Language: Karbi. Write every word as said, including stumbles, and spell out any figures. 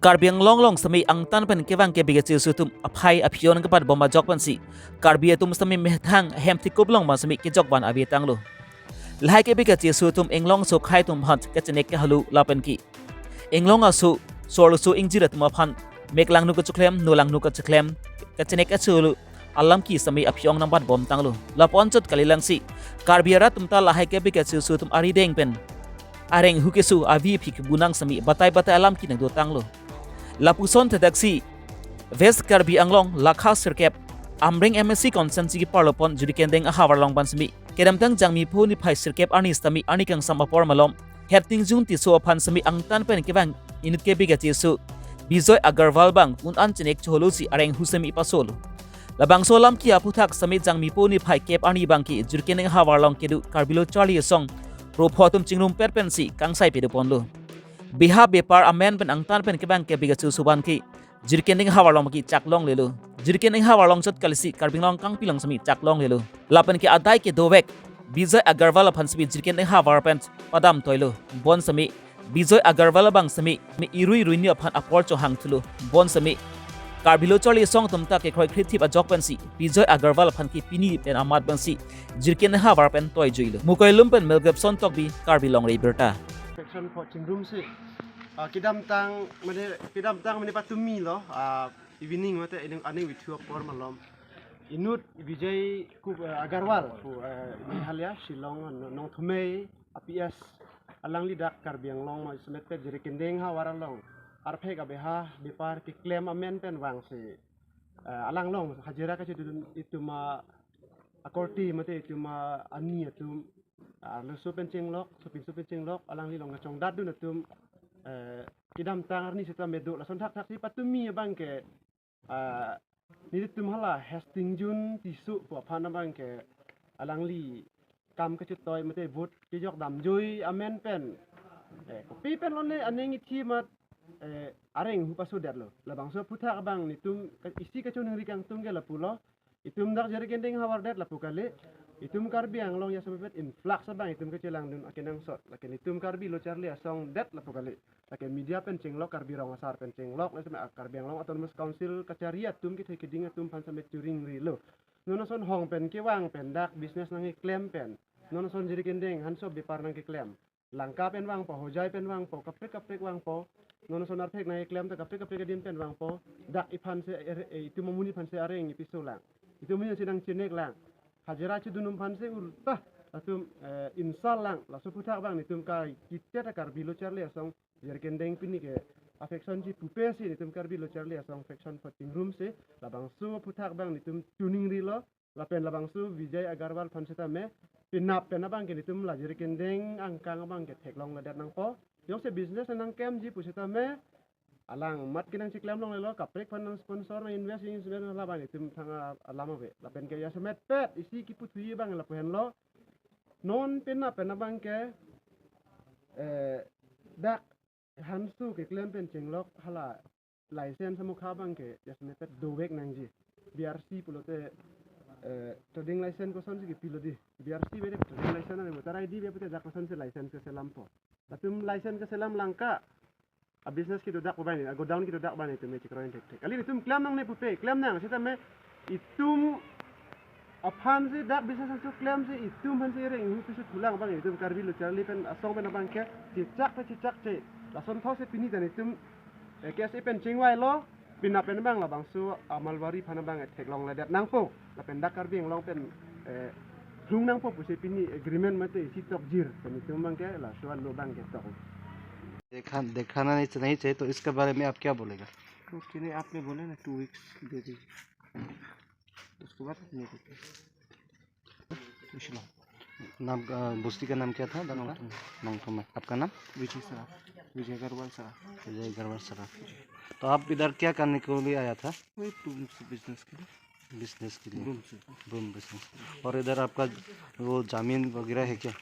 Karbi Anglong along semi angtan pen kevang kebe kechesu atum aphai aphi-on kepat bom ajok pensi Karbi atum semi methang hem thikup along ma semi kejok van ave tanglo. Lahai kebe kechesu atum inglong aso akhei atum aphan kachenek kahalo lapen ke inglong aso, sor aso ingjir atum aphan mek langno kacheklem, no langno kacheklem, kachenek kachelo alam ke semi aphi-ong nangbat bom tanglo. Lapu anchot kalilang si Karbi arat atum ta lahai kebe kechesu atum arideng pen areng hu keso avi aphi kebunang semi batai batai alam ke nangdo tanglo. Lapuson thedak si West Karbi Anglong lakha sirkep Amreng M A C constituency keparlo pon Jirikindeng ahavar along pen semi kedamtang Jangmi pho niphai sirkep arni sitame arni kangsam apor malom Heptingjun Tisso aphan semi angtan pen kevang inut kebe kechesu Bijoy Agarwal abang un-an chenek choholo si areng hu semi pasolo. Labangso alam ke aphuthak semi Jangmi pho niphai kep arni abang ke Jirikindeng ahavar along kedo Karbi Lo Charli Asong ro pho atum chingrum pet pensi kangsai pedo ponlo. Beha bepar amen pen angtan pen kevang kebe kechesu abang ke Jirikindeng ahavar along ke chak longlelo. Jirikindeng ahavar along chot kali si Karbi Anglong kangpi along semi chak longlelo. Lapen ke adai kedovek Bijoy Agarwal aphan semi Jirikindeng ahavar pen padam toilo. Bon semi Bijoy Agarwal abang semi me irui ruini aphan apor chohang thulo. Bon semi Karbi Lo Charli Asong atum ta kekroi krithip ajok pensi Bijoy Agarwal aphan ke pini pen amat pensi Jirikindeng ahavar pen toi juilo. Mukoilum pen Melgepson Tokbi, Karbi Longri Abirta. Section four chingrum si, ah, kedamtang, mane, kedamtang mane patumi lo, ah, evening mate aning, aning vithu apor malom inut Bijoy Ku-, ah, Agarwal pu, ah, Meghalaya, Shillong, Nong-, Nongthymmai a P S, alangli dak Karbi Anglong ma semet pet Jirikindeng ahavar along arphek abeha bepar keklem amen pen vangsi, ah, alang along hajira kachedun itum a-, akorte mate itum a-, ani atum, ah, arloso pen chenglok, sopinso pen chenglok, alangli along kachongdatdun atum, eh, kedamtang arni sitame do, lason thakthak si patumi abang ke, ah, nelitum hala Heptingjun Tisso pu aphan abang ke alangli kam kachetoi mate vote kejok damjoi amen pen, eh, kopi pen lone aning ithi amat, eh, areng hu pasodetlo. Labangso aphuthak abang nelitum ka-, isi kachoningri kangtung ke lapulo. Itum dak Jirikindeng ahavar det lapu kali. Itum Karbi Anglong jasemet pet influx abang itum kachelangdun akenangsot. Lake nelitum Karbi Lo Charli Asong det lapu kali. Lake media pen chenglok, Karbi Rong Asar pen chenglok, lapen Karbi Anglong Autonomous Council kachari atum kethe keding atum aphan semet churingrilo. Non ason hong pen kevang pen dak business nangkeklem pen, non ason Jirikindeng hanso bepar nangkeklem. Langka pen vangpo, Hojai pen vangpo, kaprek kaprek vangpo. Non ason arphek nangkeklem ta kaprek kaprek adim pen vangpo. Dak iphan si, er, eh, itum amonit aphan si areng ipiso lang. Itum amonit si nangchenek lang. Hajira chedun atum aphan si ulta atum, eh, insult lang. Laso aphuthak abang nelitum ka kitet a Karbi Lo Charli Asong Jirikindeng pini ke a-faction si pupe si nelitum Karbi Lo Charli Asong faction four chingrum si labangso aphuthak abang nelitum chuningrilo. Lapen labangso Bijoy Agarwal aphan sitame penap pen abang ke nelitum la Jirikindeng angkang abang ke theklongledet nangpo. Jongsi business nangklemji pu sitame alang amat ke nangcheklem longlelo, kaprek aphan nang sponsor, nang invest, invest labang nelitum thang a-, alam ave. Lapen ke jasemet pet isi kipu thuji abang lapu henlo. Non penap pen abang ke, eh, dak hanso keklem pen chenglok hala license amokha abang ke jasemet pet dovek nangji. B R C pulote, eh, trading license kosonsi kepilo di. B R C bede trading license ave, voter I D ave pute dak kosonsi license keselampo. Latum license keselam langka. A-business kedodak pu abang, a-godown kedodak abang itum chekroi thekthek. Kali itum klem nangne pupe, klem nang sitame itum aphan si dak business atum klem si itum aphan si reng hu pisu thulang abang itum Karbi Lo Charli pen asong pen abang ke chechak pe chechak che. Lason those pini dan itum, eh, K S A pen chingvailo, penap pen abang labangso a-Malwari aphan abang, eh, theklongledet nangpo. Lapen dak Karbi Anglong pen, eh, lhung nangpo pusi pini agreement mate isi tokjir. Pen itum abang ke laso alo abang ke tok. देखा, दिखाना नहीं, नहीं चाहिए, तो इसके बारे में आप क्या बोलेगा? कुछ नहीं, आपने बोला ना, टू वीक्स दे दीजिए, उसके बाद नहीं देते। नाम, अ, बस्ती का नाम क्या था? नोंगथोम। नोंगथोम है। आपका नाम? विजय सराफ, विजय अग्रवाल सराफ। विजय अग्रवाल सराफ। तो आप इधर क्या करने के लिए आया था? वही टूम से बिजनेस के लिए। बिजनेस के लिए? ब्रूम से। Broom business. और इधर आपका वो जमीन वगैरह है क्या?